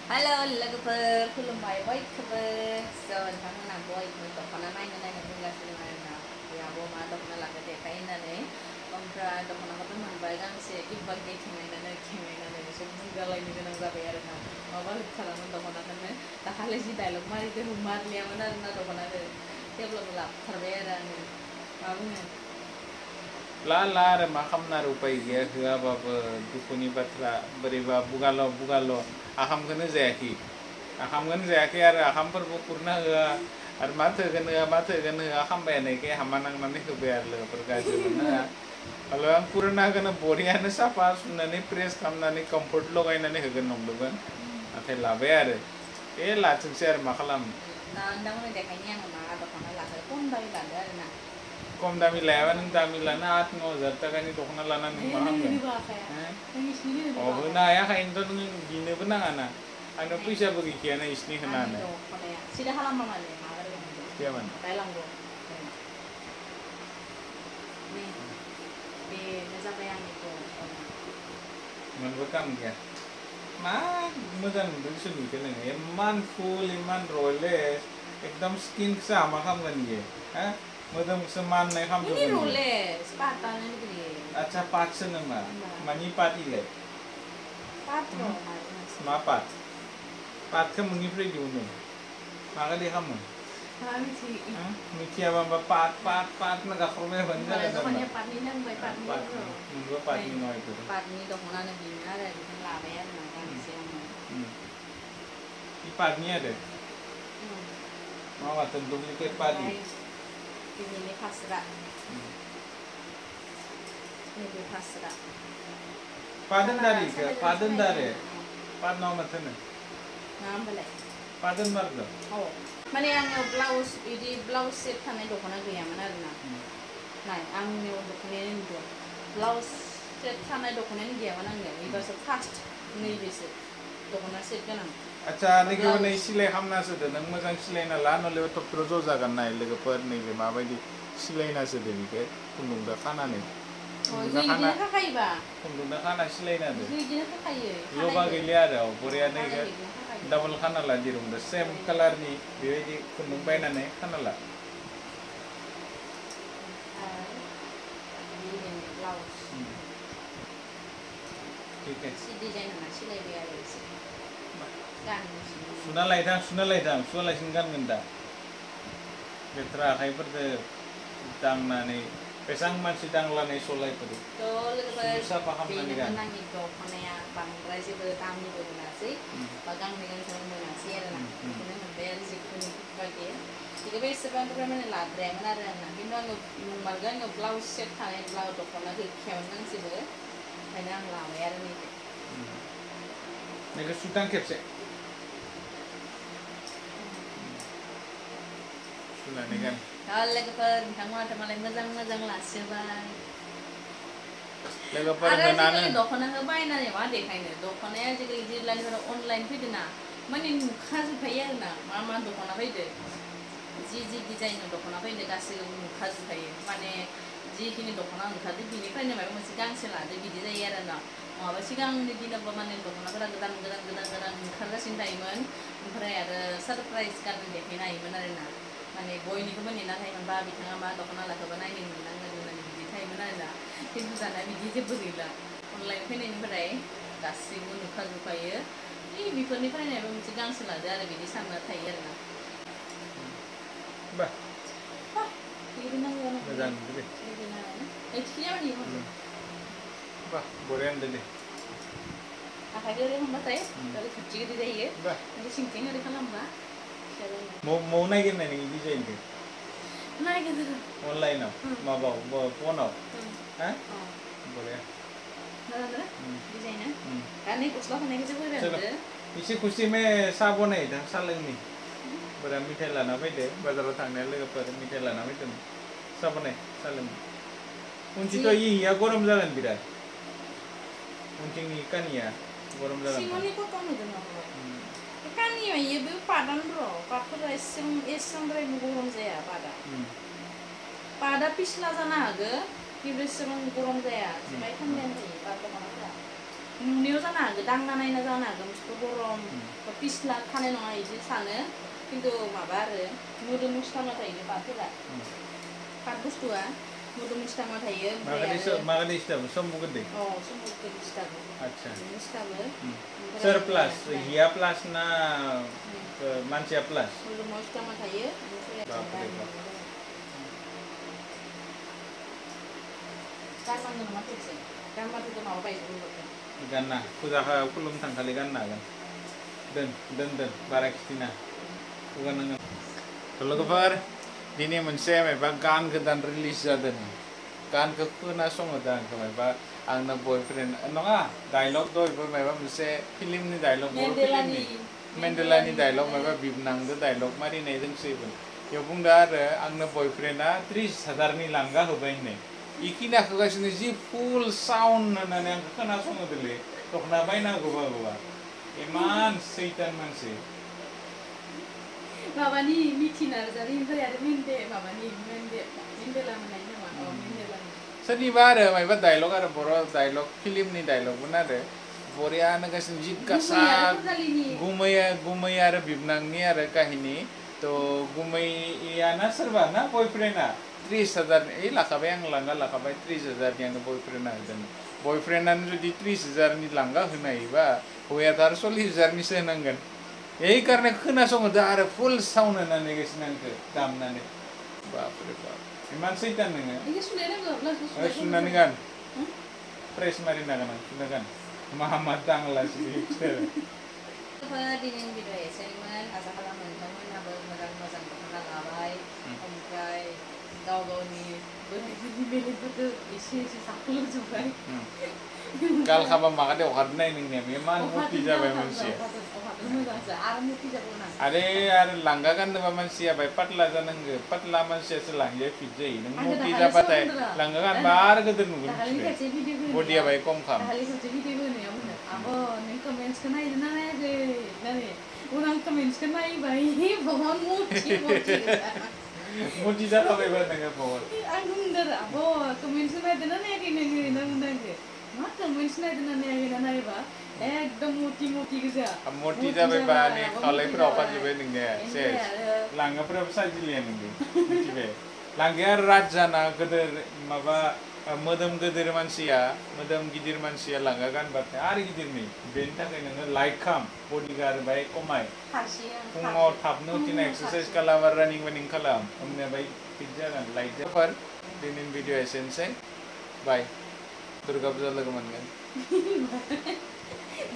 Halo logoफोर खुलुमबाय बयखौबो नोंथांमोना बयबो दख'ना नायनो बुंगासिनो आरोना बे आब' मा दख'ना लाखो देखाय होननानै ओमफ्राय दख'नाखौथ' मोनबाय गांसे इबार खेंनायनानै बिसोर बुंगालायनो गोनां जाबाय आरोना माबा होखालामोन दख'नाखौनो दाखालि जि डायलग मारिदों मारलियामोन आरोना दख'नाखौ थेवब्लाबो लाबोथारबाय आरो आङो मा बुङो ला आरो मा खालामनो आरो उपाय गैया होआबाबो दुखुनि बाथ्रा बोरैबा बुगाल' आखामखौनो जायाखै आरो आखामफोरबो खुरना होआ आरो मा थोगोन होआ खामबायानो एखे हामा नांनानै होबाय आरो लोगोफोर गाज्रि मोननो होआ हले आं पुरानाखौनो बरियानो साफा सुनानै प्रेस खालामनानै कम्फर्ट लगायनानै होगोन नंदोंमोन नाथाय लाबाय आरो लाथोंसै आरो मा खालामनो नोंथांमोननो देखायनि आङो मा दख'ना लाखो खम दामि लादो आरोना कम दामि लायाबा नों दामि लाना 8-9 थाखानि दख'ना लाना नों मा खालामगोन होनो हायाखायनोथ' नों गिनोबो नाङाना आंनो फैसाबो गैखायाना इसनि होनानै सिदा खालामा माने गैयामोन बायलांगौ बेनो जाबाय आंनि दख'ना मोनबो काम गैया मा मोजां नुदों सोरनिखौ नोङो इमान फुल इमान रयलेस एकदम स्किनखौसो हामा खालामगोन इयो हा मोदोमखौसो माननाय खालामजोबगोन आच्छा पाटसो नामा मानि पाट इलाय मा पाट पाटखौ मोननिफ्राय दिहुनो मागा देखामो मिथियाबा होमबा पाट ना गाख्रबबाय थाबानो जागोन मोनबो पाटनि नङा बेफोरो पाटनि दख'नानो बेनो आरो बेखौनो लाबाय आरो ना गांसे आङो पाटनि आरो माथो डुप्लिकेट पाटनि बिनि फास्रा नैबे फास्रा पादोनदारिखौ पादोनदारे पाट नङा माथो नो मा होमबालाय पादोनबारदो माने आङो ब्लाउस बिदि ब्लाउस सेट थानाय दख'ना गैयामोन आरोना नाय आंनियाव दख'नायानो नुदों ब्लाउस सेट थानाय दख'नायानो गैयामोन आंनियाव एबारसो फार्स्ट नैबेसो दख'ना सेट गोनां आच्छा नैखौ नै सिलाय खालामनासो होदो नों मोजां सिलायना ला नले थबथ्र' ज' जागोन नाय लोगोफोर नैबे माबायदि सिलायनासो होदो बेखौ खुन्दुंजों खानानै खुन्दुंजों खाना सिलायना होदो लबा गैलिया आरो बरियानो डाबल खाना ला दिरुंदो सेम कालारनि बेबायदि खुन्दुं बायनानै खाना ला सुना लायदां सुवालासिनो गानगोन दा लेथ्रा आखाइफोरजों दांनानै बेसेबां मानसि दांलानाय सलायफोर साफा खालामनानै गान दख'नाया बांद्राय जेबो दामिबो मोनासै बा गांनै गांथाम मोनासै आरोना बेखौनो मोनबाय आरो जिखुनु बायदि बेखौबो एसेबांद्राय माने लाद्रायामोन आरो आंना खिन्थु आङो नंमारगौ आङो ब्लाउस सेट थानाय ब्लाउस दख'ना गैखायामोन गांसेबो ओंखायनो आं लाबाय आरो नैखौ सुदां खेबसे सुनानै गान लोगोफोर नोंथांमोनाथ' मालाय मोजां लासोबाय लोगोफोर आरो होनानो आजिखालि दख'नाखौ बायनानै मा देखायनो दख'नाया आजिखालि जेब्लानिफ्राय अनलाइन फैदोंना माने नुखाजोबखायो आरोना मा दख'ना फैदो जि डिजाइननि दख'ना फैदो गासैखौबो नुखाजोबखायो माने जिखिनि दख'ना ओंखारदो बिनिफ्रायनो माबा मोनसे गांसे लादो बिदि जायो आरोना नङाबा सिगांनि दिनावबो माने दख'नाफोरा गोदान ओंखारगासिनो थायोमोन ओमफ्राय आरो सारप्राइज गाननो देखायनो हायोमोन आरोना माने बयनिखौबो नेना थायोमोन बा बिथाङा मा दख'ना लाखोबा नायनो मोननांगोन होननानै बिदि थायोमोन आरोना खिन्थु दाना बिदि जेबो गैला अनलाइन फैनायनिफ्राय गासैबो नुखाजोबखायो बेफोरनिफ्रायनो माबा मोनसे गांसे लादो आरो बिदि सानना थायो आरोना मोजां नुदों बरिया नुदों दे आखाइखौ ओरै हमबाथाय खोथि गोदै जायो ओमफ्राय सिंथिं ओरै खालामबा मौ नागिरनाय नोंनि डिजाइनखौ नागिरदों अनलाइनाव माबाव फनाव हा बरिया डिजाइना दा नै गस्ला होनायखौसो फैबाय नुदो इसे खुसि में साहा बनायदां साहा लोंनि बोरा मिथाइ लाना फैदो बाजाराव थांनाया लोगोफोर मिथाइ लाना फैदों साहा बनाय साहा लों उनथिंथ' इया गरम जागोन बिराद उनथिंनि कानिया गरम जागोन सिङावनि कटन होदों नामा कानिया इयो बे पाटआनो र' पाटफोरा एसेबांद्राय गरम जाया पाटआ पिस्ला जानो हागौ खिन्थु एसेबां गरम जाया एसे थान्दायानो जायो पाट दख'नाफोरा नुनायाव जानो हागौ दांना नायना जानो हागौ बुस्थु गरम पिस्ला थानाय नङा बिदि सानो खिन्थु माबा आरो मोदोम मुस्तामा थायो पाटफोरा पाट बुस्थुआ मोदोम मुस्तामा थायो ओमफ्राय आरो मागादि सिथाबो समबु गदे समबु गदे सिथाबो आच्छा सिथाबो सोर प्लास हिया प्लास ना मानसिया प्लास मोदोम मुस्तामा थायो ओमफ्राय गाननांगौ नामा खेबसे गानबाथ' माबा बायजोबो गानना फुजा खुलुम थांखालि गाननो हागोन दोन बारा खिथिना गाननांगोन लोगोफोर दिनै मोनसे माबा गान गोदान रिलिज जादों गानखौ खोनासंहोदों आंखौ माबा आंना बयफ्रेन्ड नङा डायलग दयबो माबा मोनसे फिल्मनि डायलग बर' फिल्मनि मेन्डेलानि डायलग माबा बिबनांदो डायलग मारिनाय दोंसोयोमोन बेयाव बुंदों आरो आंनो बयफ्रेन्डआ 30,000 नि लांगा होबाय होननाय इखिनिखौ गासिनो जि फुल साउन्ड होननानै आंखौ खोनासंहोदोंलै दखना बायनांगौबा इमान सैतान मानसि माबानि मिथि नार्जारि ओमफ्राय आरो मेन्डेला मोननाय नामा मेन्डेलानि सोरनिबा आरो माबा डायलग आरो बर' डायलग फिल्मनि डायलगमोन आरो बरियानो गासिनो जि गासा गुमै आरो बिबनांनि आरो काहिनी तो गुमैयाना सोरबा ना बयफ्रेन्डआ 30,000 लाखाबाय आं लांगा लाखाबाय 30,000 नि आंनो बयफ्रेन्डआ होदों बयफ्रेन्डआनो जुदि 30,000 नि लांगा होनो हायोबा हौवायाथ' आरो 40,000 निसो होनांगोन यही कारणे खोनासंहोदों आरो फुल साउन्ड होनानै गासिनो आंखौ दामनानै बापरे बाप इमान सैतान नोङो सुनानै गान फ्रेस मारिना गान सुना गान मा दांलासि दिनैनि भिडिअ एसेनोमोन आसा खालामो नोंथांमोनहाबो मोजां दख'ना लाबाय ओमफ्राय गाव गावनि बोराइफोरनि बेलेगफोरखौ एसे साफुजोब्बाय गाल खाबा माखादे अखारनाय नोंनिया इमान मुति जाबाय मानसिया आरो लांगा गाननोबा मानसिया बाय पातला जानांगौ पातला मानसियासो लांगाया फिट जायो नों मुति जाबाथाय लांगा गानबा आरो गोदोर नुगोन बडिया बाय खम खाम मुति जाखाबायबा नोङो बहुत आं बुंदों आब' कमेन्टसखौ नायदोंना नायाखै नोङो होनना बुंदों मा कमेन्टस नायदोंना नायाखै नायबा एकदम मुति गोजा मुति जाबायबा नै खावलायफोराव अखारजोब्बाय नोंनिया सेस लांगाफोराबो साजिलिया नोंनि मिथिबाय लांगाया रात जाना गोदोर माबा मोदोम गिदिर मानसिया लांगा गानबाथाय आरो गिदिर नै बेनि थाखाय नोङो लाइक खाम बडिखौ आरो बाय खमाय फुङाव थाबनो उथिना एक्सारसाइज खालाम आरो रानिं खालाम होमबानिया बाय फिट जागोन लाइक जाफोर दिनैनि भिडिअ एसेनोसै बाय दुर्गा फुजा लोगो मोनगोन